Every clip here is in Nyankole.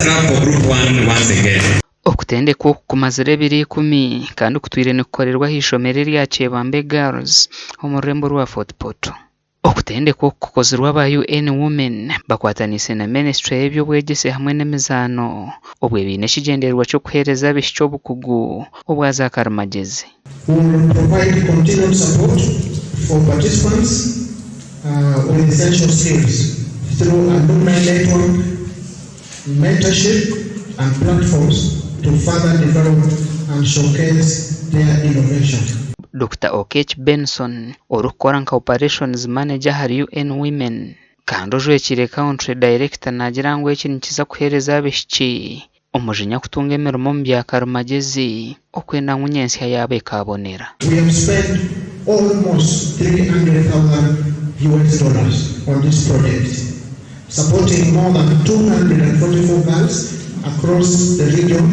Clap for group one once again. Okutendekwa oku kumazire ebiro ikumi kandi kutwire nikukorerwa ah'eishomero erya Kyebambe Girls omu rurembo rwa Fort Portal. Okutendekwa oku kukozirwe aba UN Women bakwataniise na minisiture y'eby'obwegyese hamwe n'emizaano obwe baine ekigyendererwa ky'okuheereza abaishiki obukugu obwa za karimagyezi. Will provide continued support for participants with essential skills through alumni network, mentorship and platforms to further develop and showcase their innovation. Dokita Oketch Benson, orikukora nka Operations Manager ahari UN Women kandi ojwekiire Country Director naagira ngu eki nikiza kuheereza abaishiki Omujinya kutunga emirimo omu bya karimagyezi okwenda ngu nyentsya yaabo ekaabonera. We have spent almost 300,000 US dollars on this project, supporting more than 244 girls across the region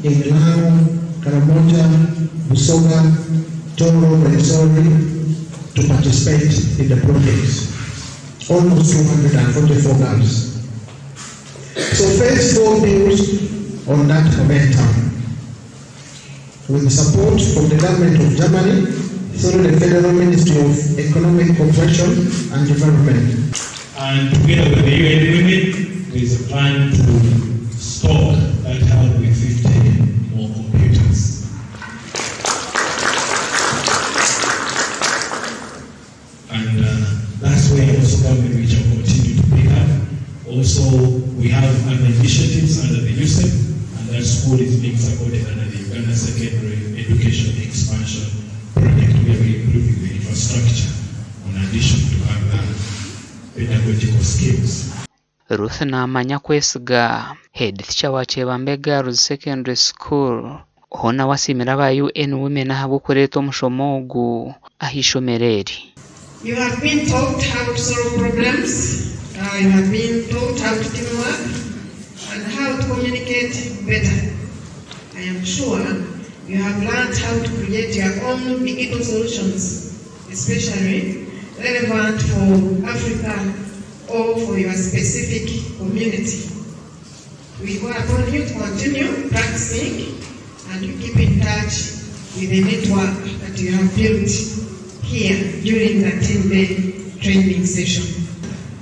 in Lango, Karamoja, Busoga, Toro, Rwenzori to participate in the project. Almost 244 girls. So phase 4 builds on that momentum. With support from the government of Germany through the Federal Ministry of Economic Cooperation and Development. And together with the UN Women, there is a plan to stock that help with 50 more computers. And that's where also government we shall continue to pick up. Also, we have other initiatives under the USEP, and that school is being supported under the Uganda Secondary Education Expansion Project, where we're improving the infrastructure on addition to other pedagogical skills. Ruth Namanya Kwesiga, Head Teacher wa Kyebambe Girls Secondary School, hoona we asiimire aba UN Women ahabw'okureeta omushomo ogu ah'eishomero eri. You have been taught how to solve problems, you have been taught how to team work and how to communicate better. I am sure you have learnt how to create your own digital solutions, especially relevant for Africa or for your specific community. We call upon you to continue practicing and to keep in touch with the network that you have built here during the 10-day training session.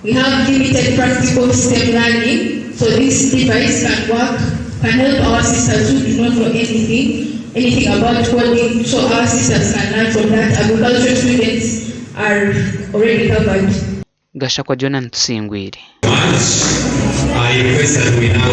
We have limited practical STEM learning, so this device can work, can help our sisters who do not know anything, anything about coding, so our sisters can learn from that. Agriculture students are already covered. Gashakwa Jonah Tusingwire. Much. I request that we now